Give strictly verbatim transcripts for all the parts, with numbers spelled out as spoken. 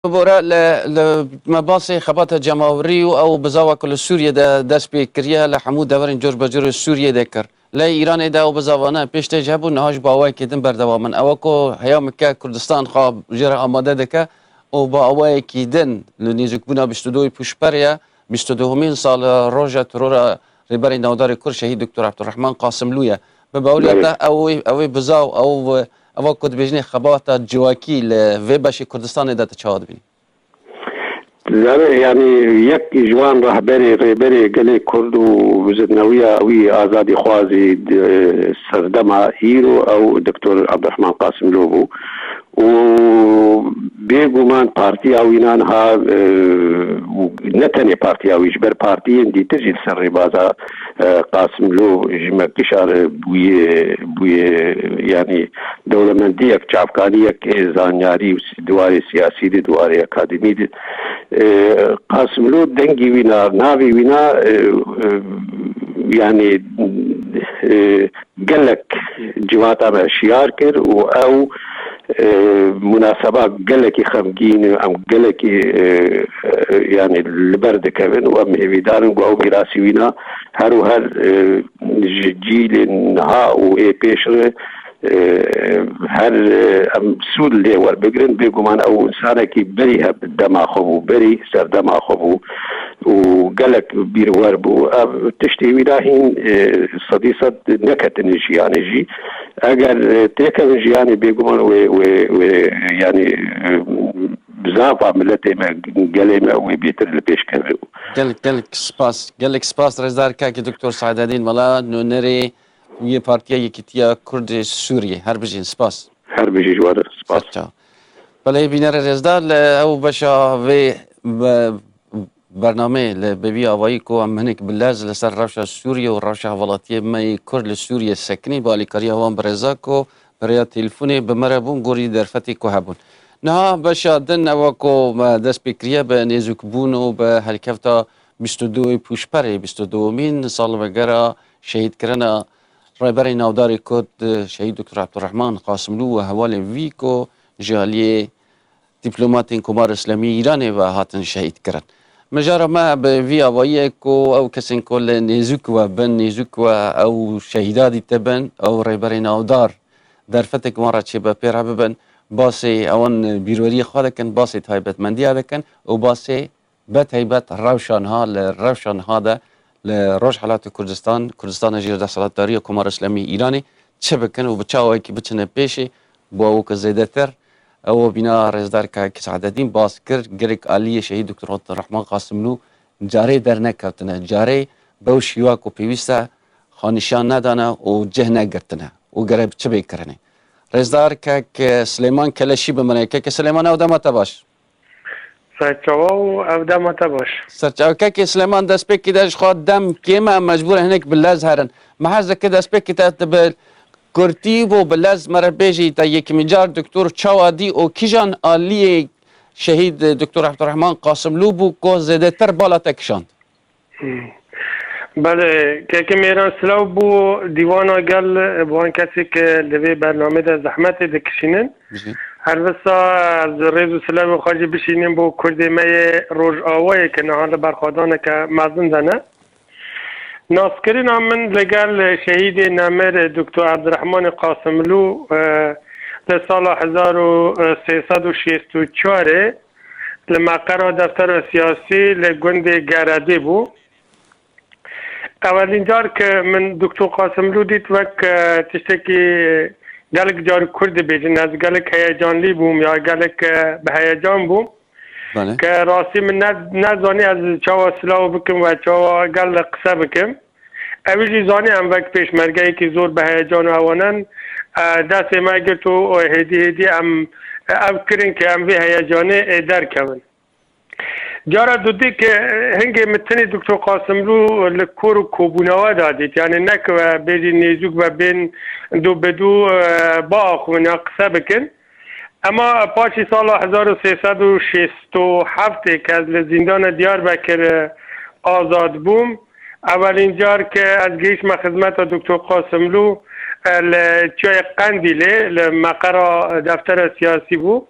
Bibore li, li me basê xebata cemawirî û ew bizava ku li Sûriyê de dest pê kiriye, li hemû deverên cor be cor ê Sûriyê de kir. Lê Îranê de ew bizavane pêş tê jî hebûn, niha ji bo awayekî din berdewam in. Ew ku heya mike Kurdistan xwe jê re amade dike û bi awayekî din li nêzîkbûna bîst û du Pûşperê ye, bîst û duhemîn sal roja terora Rêberê Navdarê Kurd Şehîd Doktor Abdurrahman Qasimlû ye. Bi baweriya Belê. te ew ê, ew ê bizav, ew, ev ku dibêjinê xebata civakî li vê beşê Kurdistanê de tu çawa dibînî? Zane, yani yek ji wan rehberê, rêberê gelê Kurd û bizirnewiya wî azadîxwazî di serdema îro ew Doktor Abdurrahman Qasimlû bû. Û bêguman partiya wî nan ha, e, û ne tenê partiya wî, ji ber partiyên dîtir jî li ser rêbaza, e, Qasimlû ji me kişa re bûye, bûye, yanî dewlemendiyek, çavkaniyek ê zanyarî û si-, di warê siyasî de, di warê akademî de. E, Qasimlû dengî wî na, navê wî na, e, e, yanî, e, gelek civata me şiyar kir û ew, e, munaseba gelekî xemgîn û em gelekî, e, e, yanî li ber dikevin û em hêvîdar in ku ew mîrasî wîna her û her, e, ji cîlên niha û ê pêş re, e, her, e, em sûd lê werbigirin. Bêguman ew însanekî berî hev dema xwe bû, berî serdema xwe bû û gelek bîrwer bû. Ev tiştê wî da hîn, e, sedî sed neketin jiyanê jî. Eger, e, têkevin jiyanê, bêguman wê, wê, wê, yanî, e, bizava miletê me, gelê me wê bêtir li pêş keve. Gelek, gelek spas. Gelek spas, rêzdar Kakî Doktor Saededîn Mela, nûnerê yê Partiya Yekîtiya Kurdê Sûriyê. Her bijîn, spas. Her bijî ji we re, spas. Serçav. Belê, bînerê rêzdar, li ew beşa vê be-, bernameyê li bi vî avayî ku em hinek bi lez li ser rewşa Sûriyê û rewşa hevalatiyê me yê Kurd li Sûriyê sekinî, bi alîkariya wan birêza ku bi rêya telefonê bi me re bûn, gorî derfetê ku hebûn. Niha beşa din ew ku me dest pê kiriye bi nêzûkbûn û bi helkefta bîst û du Pûşperê, bîst û duemîn salvegera şehîdkirina Rêberê navdarê Kurd, Şehîd Doktor Abdurrahman Qasimlû û hevalên vî ku ji aliyê dîplomatên Komara Îslamî Îranê ve hatin şehîd kirin. Mijara me bi vî avayî ye ku ew kesên ku li nêzûk we bin, nêzûk we ew şehîda dîtibin, ew rêberê navdar derfetek wan re çêbe pê re bibin, basê ewan bîrweriyê xwe dikin, basê taybetmendiya dikin û basê bi taybet rewşa niha, li rewşa niha de li Rojhelata Kurdistan, Kurdistana jêr desthilatdariya Komara Îslamî Îranê çi bikin û bi çi awayekî biçine pêşê, bo ew ku zêdetir ew bîna rêzdar Kak Saededîn bas kir, gerek aliyê Şehîd Doktor Abdurrahman Qasimlû carê dernekevtine, carê bew şîwa ku pêwîst e xwe nîşan nedane û cih negirtine û gere çi bê kirinê. Rêzdar Kak Silêman Keleşî bi min e. Kek Silêman, ew dema te baş. Serçawa û ev dema te baş. Serçawa. Kekê Silêman, destpêkê de ji xwe dem kêm e, em mecbûr in hinek bi lez herin. Me hez dike destpêkê te tu bi kurtî bo bi lez me re bêjî, te yekemîn car doktor çawa dî û kîjan aliyê şehîd doktor Abdurrahman Qasimlû bû ku zêdetir bala te kişand? Hmm. Belê, kekê Mêran, silav bo dîwana gel, bo wan kesê ke li vê bernamê de zehmetê dikişînin. Bijî. Her wisa ez rêz û silavê xwe jî bişînim bo Kurdê me yê Rojavayê ke niha li berxwedaneke mezin de ne. Naskirina min li gel şehîdê nemir Doktor Abdurrahmanê Qasimlû, e, li sala hezar û sê sed û şêst û çar li meqera deftera siyasî li gundê Geredê bû. Ewelîn car ke min Doktor Qasimlû dît wek, e, tiştekî gelek car Kurd dibêjin, ez gelek heyecanlî bûm ya gelek, e, bi heyecan bûm. Belê. Ke rastî min ne, nezanî ez çawa silav bikim we çawa gel qise bikim. Ew jî zanî em wek pêşmergeyekî zor bi heyecan û ewanen, e, destê me girt û hêdî hêdî em, e, ev kirin ke em vê heyecanê, e, derkevin. Cara dudî ke, e, hingê min tenê Doktor Qasimlû li kor û kobûna we de dît. Yani ne ke we bêjî nêzûk ve bên du bi du, e, biaxivin ya qise bikin. Ema paşî sala hezar û sê sed û şêst û heftê ke ez li zîndana Diyarbekir, e, azad bûm, ewelîn car ke ez gihîştme xizmeta Doktor Qasimlû, e, li Çiyayê Qendîlê li meqera deftera siyasî bû.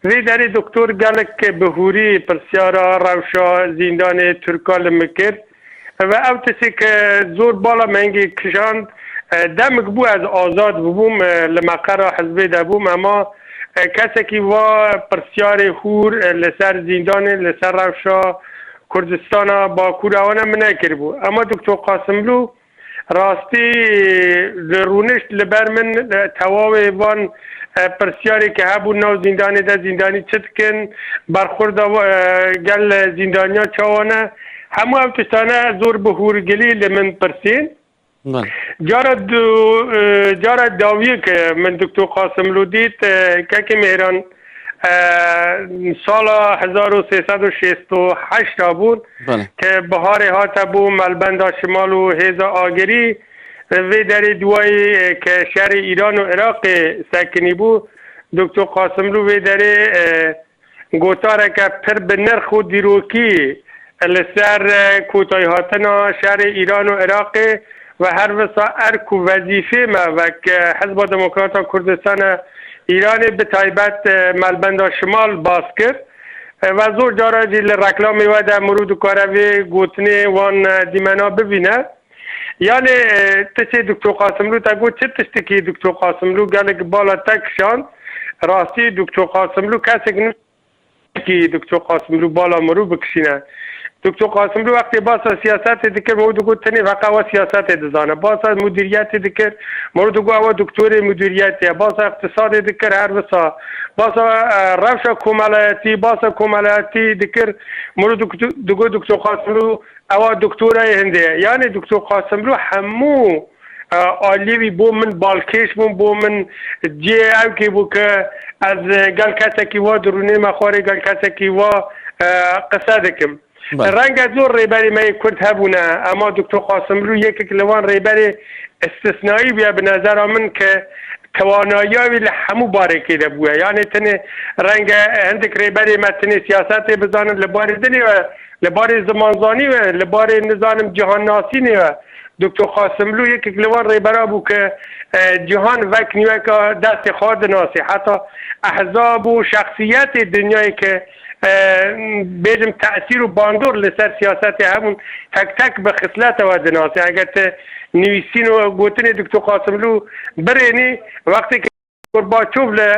Vê derê doktor gelek bi hûrî pirsyara rewşa zîndanê Tirka li min kir. Ve ew tiştê ke zor bala me hingê kişand, e, demik bû ez azad bûbûm, e, li meqera hizbê de bûm, ema, e, kesekî va pirsyarê hûr, e, li ser zîndanê, li ser rewşa Kurdistana Bakur ewana min nekiribû. Ema Doktor Qasimlû rastî li rûnişt li ber min, e, tewawê van, e, pirsyarê ke hebû nav zîndanê de zîndanî çi dikin, berxurda, e, gel zîndaniya çawa ne, hemû ev tiştane zor bi hûrgilî li min pirsîn. Belê. Cara du, e, cara dawiyê ke min Doktor Qasimlû dît, e, kekê Mêhran, e, sala hezar û sê sed û şêst û heşt a bûn, Belê. Ke biharê hate bû Melbenda Şimal û Hêza Agirî, e, vê derê duwayî, e, ke şerê Îran û Iraqê sekinî bû, Doktor Qasimlû vê derê, e, gotareke pir bi nirx û dîrokî li ser, e, kotayîhatina şerê Îran û Iraqê ve her wisa erk û wezîfê me wek, e, Hizba Demokrata Kurdistana Îranê bi taybet, e, Melbenda Şimal bas kir. E, ve zor cara jî li reklamê we de mirov dikare vê gotinê wan, e, dîmena bibîne. Yanê, e, tiştê Doktor Qasimlû te got, çi tiştekî Doktor Qasimlû gelek bala te kişand? Rastî Doktor Qasimlû kesek ki Doktor Qasimlû bala mirov bikişîne. Doktor Qasimlû wextê basa siyasetê dikir, mirov digot tenê feqet we siyasetê dizane. Basa mudîriyetê dikir, mirov digot ew doktorê mudîriyetê ye. Basa iqtisadê dikir, her wisa. Basa, e, rewşa komelayetî, basa komelayetî dikir, mirov digot, digot Doktor Qasimlû ewa doktorayê hindê ye. Yanê Doktor Qasimlû hemû, e, aliyê wî bo min balkêş bûn, bo min cihê ewkê bû ke ez, e, gel kesekî wa dirûnê me xwarê, gel kesekî wa, e, qise dikim. Belê. Renge zor rêberê me yê Kurd hebûne, ema Doktor Qasimlû yekek li wan rêberê istisnayî bûye bi nezera min ke tewanayiya wî li hemû barekê de bûye. Yanê tenê renge hindik rêberê me tenê siyasetê bizanin, li barê dinê ve, li barê zimanzanî ve, li barê nizanim cihannasînê ve. Doktor Qasimlû yekek li wan rêbera bû ke, e, cihan wek nîweka destê xwe dinasê. Heta ehzab û şexsiyetê dinyayê ke, e, bêjim tesîr û bandor li ser siyasetê hebûn tek tek bi xisleta we dinasê. Eger te nivîsîn û gotinê Doktor Qasimlû birênî, wextê ke Gorbaçov li,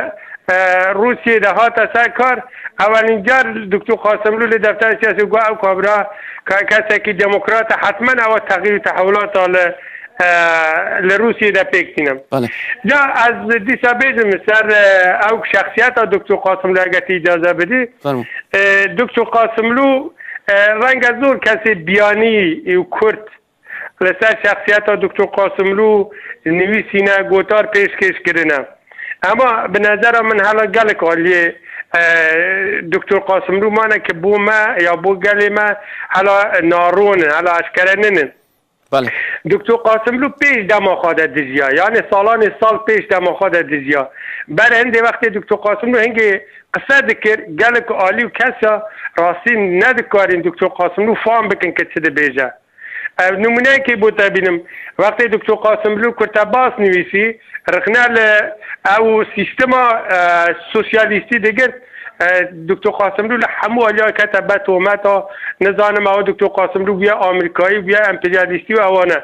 e, Rûsiyê de hate ser kar, evelîn car Doktor Qasimlû li defterê siyasî got ew kabira ke kesekî demokrat e, hetmen ew texyîr û tehewilata li, e, li Rûsiyê de pêk tîne. Belê. Ca ez dîsa bêjim ser, e, ew şexsiyeta Doktor Qasimlû eger tu îcaze bidî. Fermo. E, Doktor Qasimlû, e, renge zor kesê biyanî û kurt li ser şexsiyeta Doktor Qasimlû nivîsîne, gotar pêşkêş kirine. Ema bi nezera min hela gelek aliyê, e, Doktor Qasimlû mane ke bo me ya bo gelê me hela naron in, hela eşkere ninin. Belê. Doktor Qasimlû pêş dema xwe de dijiya, yanê salanê sal pêş dema xwe de dijiya. Ber hindê wextê Doktor Qasimlû hingê qise dikir, gelek alî û kesa rastî nedikarîn Doktor Qasimlû fam bikin ke çi dibêje. Ev nimûneyekê bo te bînim. Wextê Doktor Qasimlû kurtebas nivîsî, rixne li ew sîstema, e, sosyalîstî digirt, e, Doktor Qasimlû li hemû aliya kete be tometa, nizanim ew Doktor Qasimlû bûye Amerîkayî, bûye emperyalîstî û ewane.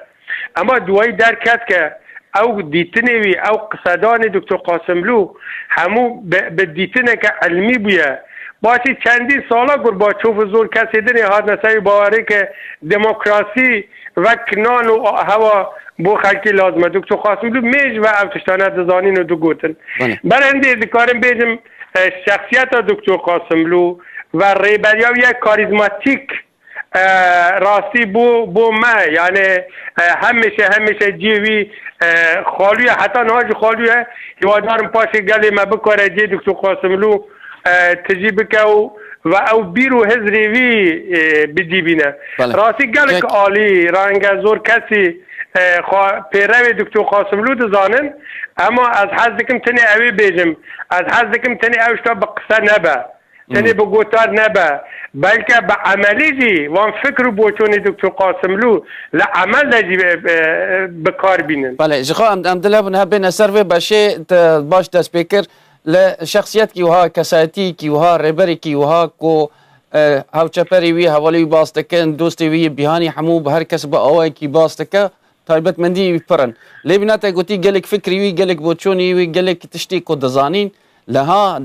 Ema duwayî derket ke ew dîtinê wî, ew qisedanê Doktor Qasimlû hemû bi, bi dîtineke ilmî bûye. Paşê çendîn sala Gorbaçov û zor kesê dinê hatine ser wî bawerê ke demokrasî wek nan û hewa bo xelkê lazim e. Doktor Qasimlû mêj ve ev tiştane dizanîn û digotin. Belê. Ber hindê dikarim bêjim, e, şexsiyeta Doktor Qasimlû ve rêberiya wî ye karîzmatîk, e, rastî bo, bo me, yani, e, hemêşe, hemêşe cihê wî, e, xalû ye, heta niha jî xalû ye. Hîwadarim paşê gelê me bikare cihê Doktor Qasimlû, e, tijî bike û ve ew bîr û hizrê wî, e, bi cî bîne. Belê. Rastî gelek Peki. alî, renge zor kesî, e, xwe pêrevê Doktor Qasimlû dizanin, ema ez hez dikim tenê ew ê bêjim. Ez hez dikim tenê ew tişta bi qise nebe. Tenê Hmm. bi gotar nebe, belke bi emelî jî wan fikr û boçonê Doktor Qasimlû li emel de jî, e, e, bi kar bînin. Belê, ji xwe em, em dile bûn hebêne ser vê beşê te baş dest pê kir. Li şexsiyetî wiha, kesayetî wiha, rêberî wiha ku, e, hevçeperî wî, hevalî wî bas dikin, dostê wî yê bîhanî hemû bi her kes bi awayekî bas dike, taybetmendî wî pir in. Lê bîna te gotî gelek fikrî wî, gelek boçûnî wî, gelek tiştî ku dizanîn, li ha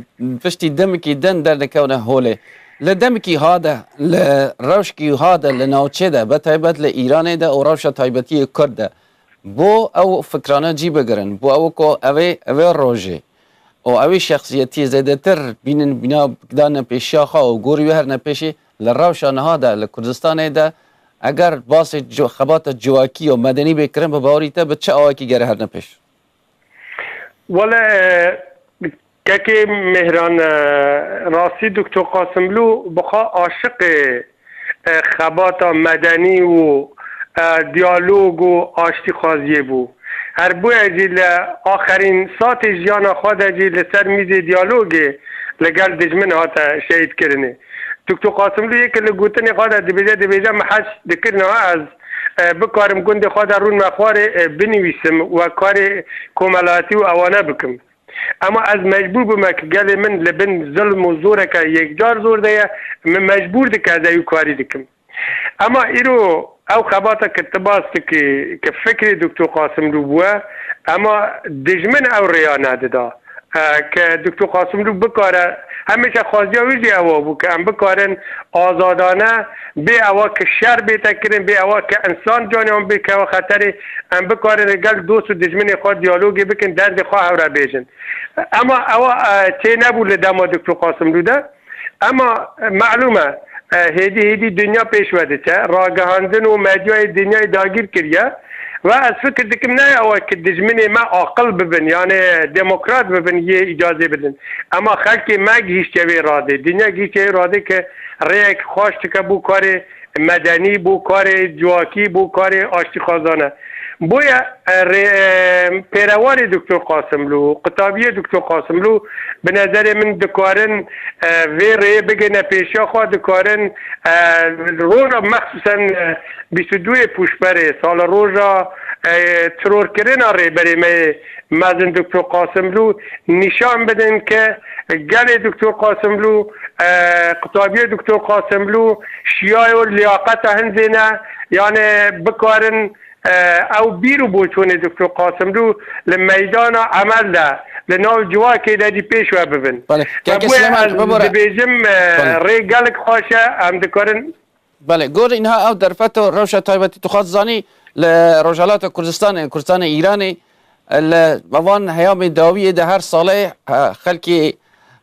piştî demekî din derdikevne holê. Li demekî ha de, li rewşkî ha de, li navçê de, be taybet li Îranê de û rewşa taybetî yê Kurd de, bo ew fikrane cî bigirin, bo ew ku ev ê, ev ê rojê û ew ê şexsiyetî zêdetir bînin bîna, danine pêşiya xwe û gorî wê herine pêşî li rewşa niha de li Kurdistanê de, eger basê ci-, xebata civakî û medenî bê kirin, bi bawerî te bi çi awayekî gere herine pêş? Wele, e, kekê Mêhran, e, rastî Doktor Qasimlû bi xwe aşiqê, e, xebata medenî û, e, diyalog û aştîxwaziyê bû. Her bûye jî li axerîn satê jiyana xwe de jî li ser mîzê diyalogê li gel dijmin hate şehîdkirinê. Doktor Qasimlû yê ki li gotinê xwe de dibêje, dibêje, min hez dikir niha ez, e, bikarim gundê xwe de rûnme xwarê, e, binivîsim we karê komelayetî û ewane bikim. Ema ez mecbûr bûme ki gelê min li bin zilm û zoreke yekcar zor de ye, min mecbûr dike ez ewî karî dikim. Ema îro ew xebata ki tu bas dikî ki fikrê Doktor Qasimlû bûye, ema dijmin ew rêya nedida. E, ke Doktor Qasimlû bikare, hemêşe xwaziya wî jî ewa bû ke em bikarin azadane, bê ewa ke şer bête kirin, bê ewa ke insan caniyan bikeve xeterê, em bikarin li gel dost û dijminê xwe diyalogê bikin, derdê xwe hev re bêjin. Ema ewa, e, tê nebû li dema Doktor Qasimlû de. Ema, e, melûm e, e, hêdî hêdî dinya pêş ve diçe. Ragihandin û medyayê dinyayê dagîr kiriye. Ve ez fikir dikim ne ew e ki dijminê me aqil bibin, yani demokrat bibin, yê îcazê bidin. Ema xelkê me gihîştiye vê radê. Dinya gihîştiye vê radê ki rêyek xweş dike bo karê medenî, bo karê civakî, bo karê aştîxwazane. Boye, e, rê-, e, pêrewarê Doktor Qasimlû, qutabiyê Doktor Qasimlû, bi nezerê min dikarin, e, vê rêyê bigihine pêşiya xwe, dikarin, e, roja mexsusen, e, bîst û duyê Pûşberê, sala roja, e, terorkirina rêberê me yê mezin Doktor Qasimlû nîşan bidin ke gelê Doktor Qasimlû, e, qutabiyê Doktor Qasimlû şiyayo liyaqeta hindê ne, yani bikarin, e, ew bîr û boçûnê Doktor Qasimlû li meydana emel de, li nav civakê de jî pêş ve bibin. Belê. Ve Keke bûye Silêman, ez bibore. Dibêjim, e, Belê. Rê gelek xweş e, em dikarin. Belê, gor înha ew derfet û rewşa taybetî tu xwest zanî, li Rojhilata Kurdistanê, Kurdistanê Îranê, li van heyamê dawiyê de her salê, e, xelkê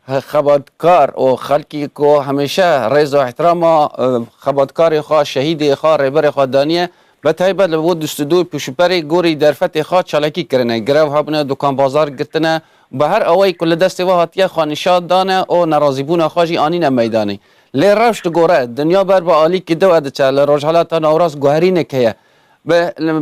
xebatkar û xelkê ku hemêşe rêz û ihtirama, e, xebatkarê xwe, şehîdê xwe, rêberê xwe daniye, bi taybet li bo dustûdû pişûperê gorî derfetê xwe çalakî kirine. Grev hebûne, dukan bazar girtine, bi her awayî ku li destê we hatiye xwe nîşan dane û nerazîbûna xwe jî anîne meydanê. Lê rewş digore, dinya ber bi alîkî di ve diçe, li Rojhilata Navrast guherînek heye. Bi,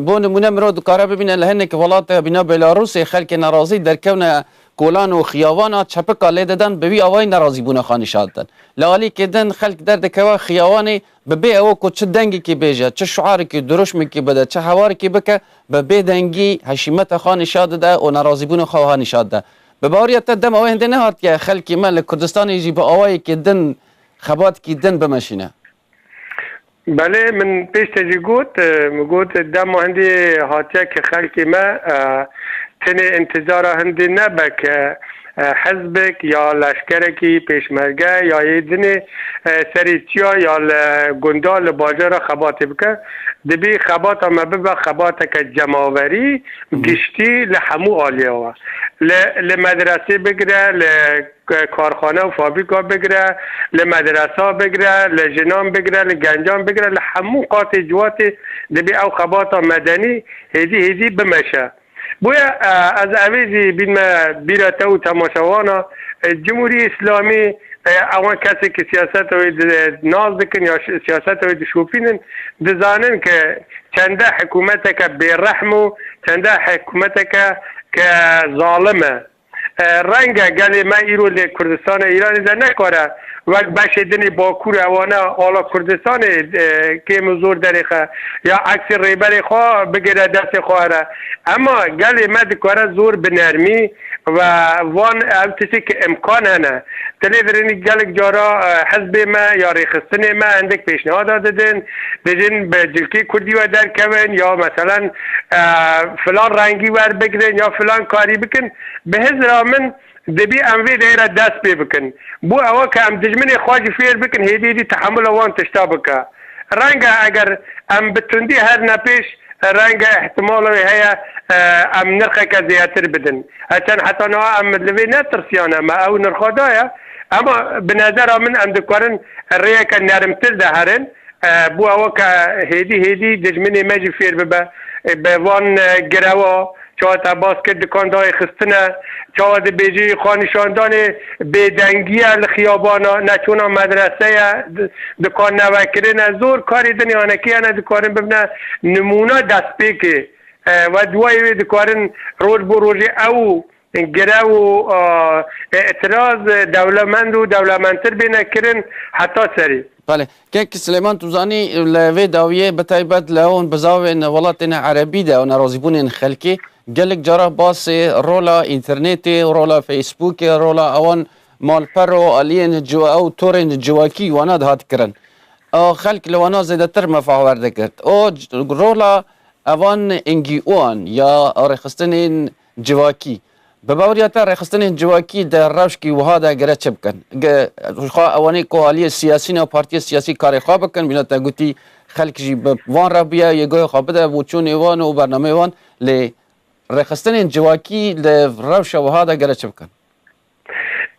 bo nimûne mirov dikare bibîne li hinek welatê bîna Belarusê xelkê nerazî derkevne kolan û xiyabana çepika lê didin, bi vî awayî nerazîbûna xwe nîşan didin. Li alîkê din xelk derdikeve xiyawanê, bi bê ewe ku çi dengekî bêje, çi şuarekî, dirûşmekî bide, çi hewarekî bike, bi bê dengî hişîmeta xwe nîşan dide û nerazîbûna xwe wiha nîşan dide. Bi baweriya te dema wê hindê nehatiye xelkê me li Kurdistanê jî bi awayekî din, xebatekî din bimeşîne? Belê, min pêş te jî got, e, min got, dema hindê hatiye ke xelkê me, e, tenê intizara hindê nebe ke, e, hizbek ya leşkerekî, pêşmerge ya yê dinê, e, serê çiya ya li gunda, li bajara xebatê bike. Dibê xebata me bibe xebateke cemawerî, Hı hı. Giştî li hemû aliya we. Li, li medresê bigire, li k-, karxane û fabrîka bigire, li medresa bigire, li jinan bigire, li gencan bigire, li hemû qatê ciwatê dibê ew xebata medenî hêdî hêdî bimeşe. Boye, e, ez evê jî bînme bîra te û temaşevana, e, Cumhurî Îslamî, e, ewan kesê ki siyaseta wê di-, nas dikin ya ş-, siyaseta wê dişopînin, dizanin ke çende hikûmeteke bêrehm û çende hikûmeteke ke zalim e. E, reng e gelê me îro li Kurdistana Îranê de nekare wek beşê din ê Bakur e, wana ala Kurdistanê, e, kêm û zor derêxe, ya eksê rêberê xwe bigire destê xwe here. Ema gelê me dikare zor bi nermî ve van ev tiştê ki imkan hene. Dilê virênî gelek cara, e, hizbê me ya rêxistinê me hindik pêşnihada didin, dibêjin bi cilkê kurdî we derkevin ya meselen, e, filan rengî werbigrin ya filan karî bikin. Bi hizra min dibî em vê deyre dest pê bikin. Bo ewa ke em dijminê xwe jî fêr bikin, hêdî hêdî tehemula wan tişta bike. Renge eger em bi tundî herine pêş, renge ihtimala wê heye, e, em nirxeke zêdetir bidin. Heçend heta niha em li vê netirsiyane me ew nirxa daye, ema bi nezera min em dikarin rêyeke nermtir de herin. E, bo ewa ke hêdî hêdî dijminê me jî fêr bibe, e, bi van, e, girewa, çawa te bas kir, dikan dayê xistine, çawa dibêjî xanîşandanê bêdengiye li xiyabana, neçûna medreseye, di-, dikan nevekirine, zor karê din yanekî hene dikarin bibine nimûna destpêkê. E, we duayê wê dikarin roj bo rojê ew girew û, e, îtiraz, e, dewlemend û dewlemendtir bêne kirin heta serî. Belê. Kek Silêman, tu zanî, li vê dawiyê bi taybet li ewan bizavên welatên erebî de û nerazîbûnên xelkê gelek cara basê rola înternetê, rola Facebookê, rola ewan malper û aliyên ciwa û torên civakî wana dihat kirin. Û xelk li wana zêdetir mefa wer digirt. Û c-, rola evan N G O'an ya rêxistinên civakî. Bi baweriya te rêxistinên civakî di rewşkî wiha de gere çi bikin? Ge-, xwe ewanê ku aliyê siyasî ne, partiyê siyasî karê xwe bikin, bîna te gotî xelk jî bi van re bûye, yê guhê xwe bide bo çûnê wan û bernameyê wan, lê rêxistinên civakî li rewşa wiha de gere çi bikin?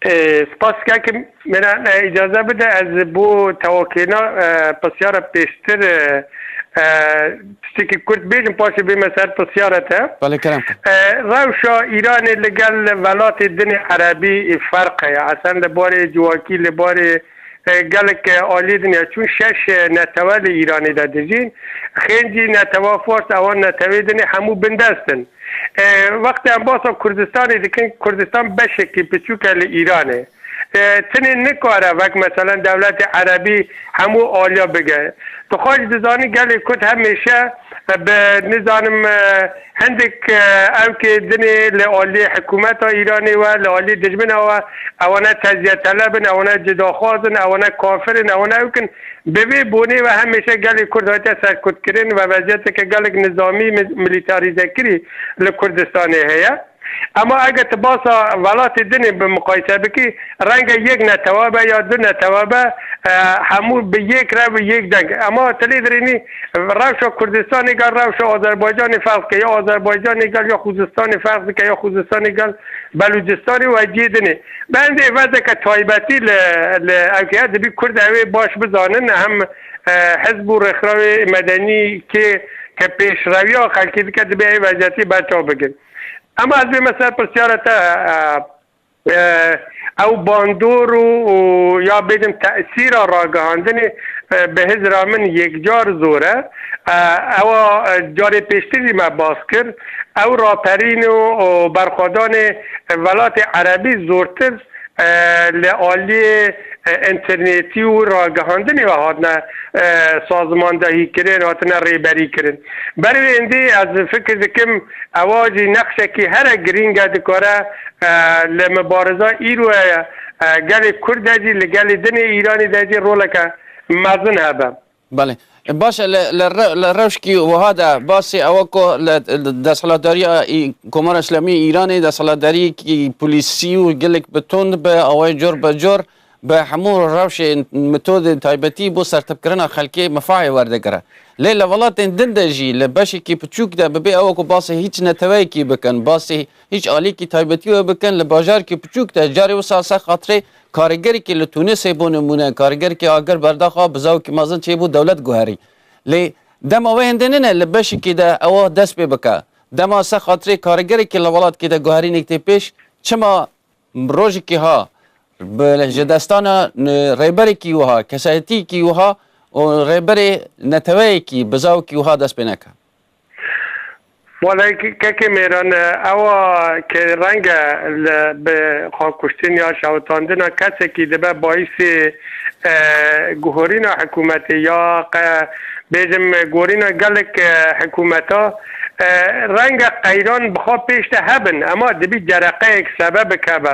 E, spas kek, mena, e, îcaze bide ez bo tewakêna, e, pisyara pêştir, e, e, tiştekî kurt bêjim, paşê bême ser pisyara te. Belê, kerem kir. E, rewşa Îranê li gel welatê dinê erebî, e, ferq heye. Esen li barê civakî, li barê, e, gelek, e, aliyê din ya. Çûn şeş, e, netewe li Îranê de dijîn. Xêncî netewa Fars, ewan netewê dinê hemû bindest in. E, wextê em basa Kurdistanê dikin, Kurdistan beşekî piçûk e li Îranê. E, tinê nikare wek meselen dewletê erebî hemû aliya bige. Tu xwe jî dizanî gelê Kurd hemêşe, e, bi nizanim, e, hindik, e, ewkê dinê li aliyê hikûmeta Îranê we, li aliyê dijmina we, ewane tezyeteleb in, ewane cidaxwaz in, ewane kafir in, ewane ewk in. Bi vê bonê ve hemêşe gelê Kurd hatiye serkutkirin ve veziyeteke gelek nizamî, mi-, milîtarîzekirî li Kurdistanê heye. Ema eger tu basa welatê dinê bi muqayese bikî, renge yek netewa be ya du netewa be, e, hemû bi yek rew û yek deng. Ema tu lê dirênî rewşa Kurdistanê gel rewşa Azerbaycanê ferq dike, ya Azerbaycanê gel ya Xuzistanê ferq dike, ya Xuzistanê gel Belûcistanê û cihê dinê. Bendê vêzeke taybetî li, li ewkê dibî Kurd ew ê baş bizanin, hem, e, hizb û rêxrawê medenî kê ke pêşrewiya xelkê dike, dibê ev veziyetî berçav bigirin. Ema ez bême ser pisyara te, e, e, ew bandor û, û ya bêjim tesîra ragihandinê, e, bi hizra min yekcar zor e. E, ewa, e, carê pêştir jî me bas kir. Ew raperîn û, û berxwedanê welatê erebî zortir, e, li aliyê, e, înternetî û ragihandinê ve hatine, e, sazmandehî kirin, hatine rêberî kirin. Ber wê êndî ez fikir dikim, ewa jî nexşekî here girîng e, dikare, e, li mibareza îro ye, e, gelê Kurd de jî, li gelê dinê Îranê de jî roleke mezin hebe. Belê. Baş e, li, li re-, li rewşkî wiha de basê ewa ku li, li desthilatdariya î-, Komara Îslamî Îranê desthilatdariyekî polîsî û gelek bi tund bi awayê cor bi cor bi hemû rewşên metodên taybetî bo sertipkirina xelkê mifahê werdigire. Lê li welatên din de jî li beşekî piçûk de bibê ewa ku basê hîç neteweyekî bikin, basê hîç alîkî taybetî we bikin, li bajarekî piçûk de carê wisa ser xatirê karîgerekî li Tûnisê bo nimûne, karîgerekî agir berdaxa bizawkî mezin çêbû dewlet guherî. Lê dema wê hêndê nîne li beşekî de ewa dest pê bike. Dema ser xatirê karîgerekî li welatkî de guherînek tê pêş, çima rojekî ha bi, ji destana, e, rêberekî wiha, kesayetiyekî wiha û rêberê neteweyekî, bizawkî wiha dest pê neke? Wele kekê mêran, ewa ke renge li bi xwe kuştin ya şewitandina kesekî dibe bayîsê, e, guhorîna hikûmetê ya qe bêjim gorîna gelek, e, hikûmeta, e, renge qeyran bi xwe pêş de hebin, ema dibî cereqeyek sebebik hebe.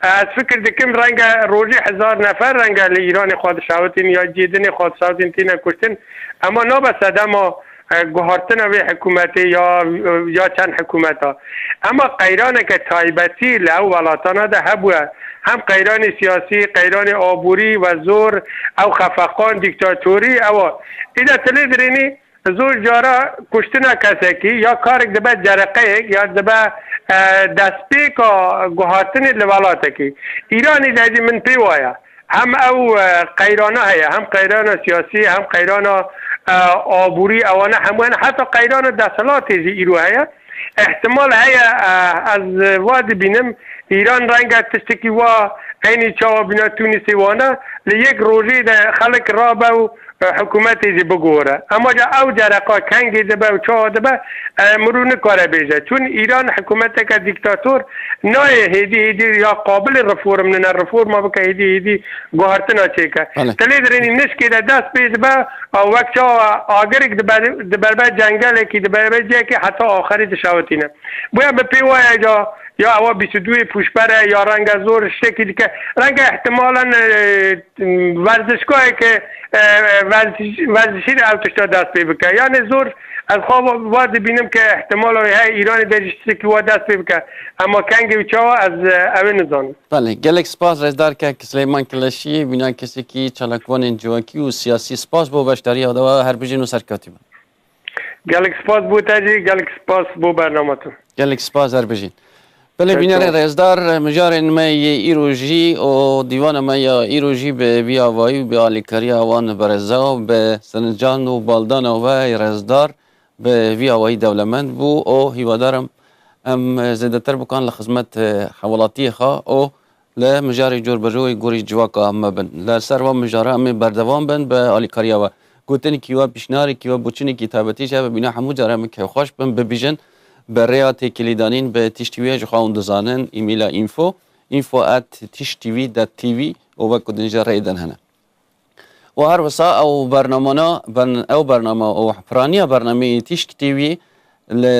Ez fikir dikim renge rojê hezar nefer renge li Îranê xwe dişewitin ya cî dinê xwe dişewitin tîne kuştin. Ema nabe sedema, e, guhartina vê hikûmetê ya, ya çend hikûmeta. Ema qeyraneke taybetî li ew welatana de hebûye. Hem qeyranê siyasî, qeyranê aborî ve zor, ew xefeqan, dîktatorî, ewa. Îde tu lê dirênî, zor cara kuştina kesekî ya karek dibe cereqeyek ya dibe, e, destpêka guhartinê li welatekî. Îranî de jî min pê waya hem ew, e, qeyrana heye, hem qeyrana siyasî, hem qeyrana, e, aborî, ewana hemû hene, heta qeyrana desthilatê jî îro heye. Ehtimal heye, e, ez va dibînim, Îran renge tiştekî wa eynî çawa bîna Tûnisê wane, li yek rojê de xelk rabe û, e, hikûmetê jî bigore. Ema ca ew cereqa kengê dibe û çawa dibe, e, mirû nikare bêje. Çûn Îran hikûmeteke dîktator nayê hêdî hêdî ya qabilê reform nine, reforma bike hêdî hêdî guhartina çêke. Belê. Tilê dirênî nişkê de dest pê dibe, a, wek çawa agirik diber-, diberbe cengelekî, diberbe cihekî heta axirî dişewitîne. Boya bi pê waya ca ya ewa bîst û duyê pûşber e, ya renge zor ştekî dike. Renge ihtimalan, e, werzişgaheke, e, werziş-, werzişî de ew tişta dest pê bike. Yani zor, ez xwe va dibînim ke ihtimala wê heye Îranê de jî tiştekî wa dest pê bike. Ema kengê û çawa ez, e, ew ê nizanim. Belê, gelek spas Rêzdar Kek Silêman Kileşî, bîna kesekî çalakvanên civakî û siyasî. Spas bo beşdariya de we, her bijîn û serketî bin. Gelek spas bo te jî, gelek spas bo bernama te. Gelek spas, her bijîn. Belê, bînerên rêzdar, mijarên me yê îro jî û dîwana me ya îro jî bi vî avayî û bi alîkariya wan bereza û bi serincan û baldana we yê rêzdar bi vî awayî dewlemend bû û hîvadarim em zêdetir bikan li xizmet, e, hewelatiyê xwe û li mijarê cor bi rûyê gorî civaka me bin. Li ser van mijara em ê berdewam bin bi alîkariya we. Gotinekî we, pîşniyarêkî we, boçûnekî taybetî jî hebe, bîna hemû cara em ê kêfxweş bin, bibîjin bi rêya têkilîdanîn bi Tîş T V ji xwe hûn dizanin, îmîla info, info at tîş T V dot T V û wek ku din jî rêyê din hene. Û her wisa ew bernamana, bern-, ew bername û piraniya bernameyê Tîşk T V li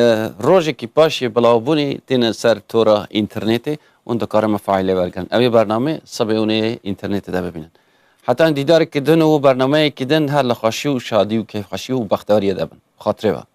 rojekî paşê bilawbûnê têne ser tora înternetê û hûn dikarin min faîlê wergirin. Ew ê bername sibê hûn ê înternetê de bibînin. Heta dîdarekî din û bernameyekî din her li xweşî û şadî û kêfxweşî û bextewariyê de bin. Xatirê we.